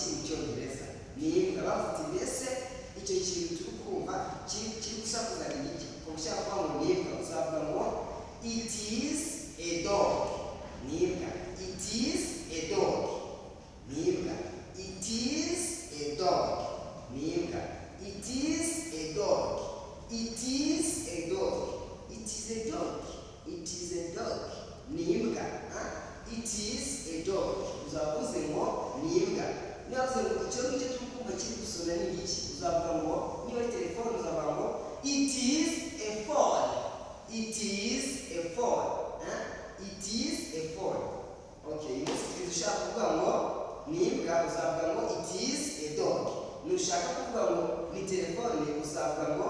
iki mu Cyongereza? Ni imbwa. Bavuze ati: "Mbese icyo kintu turi kumva kiri gusakuza ni iki?" Ukaba ushaka kuvuga ngo ni imbwa, uzavuga ngo "It is a dog." Ni imbwa. "It is a dog." Ni imbwa. "It is a dog." Ni imbwa. "It is a dog." "It is a dog." "It is a dog." "It is a dog." Ni imbwa, ah? "It is a dog." Uzavuze ngo ni imbwa. Niba uvuze ngo icyo ngicyo turi kumva kiri gusona ni iki, uzavuga ngo, niba ari telefone, uzavuga ngo "It is a phone." "It is a phone." Ah? "It is a phone." Okay, uyu munsi twize, ushaka kuvuga ngo ni imbwa, uzavuga ngo "It is a dog." Nushaka kuvuga ngo ni telefone, uzavuga ngo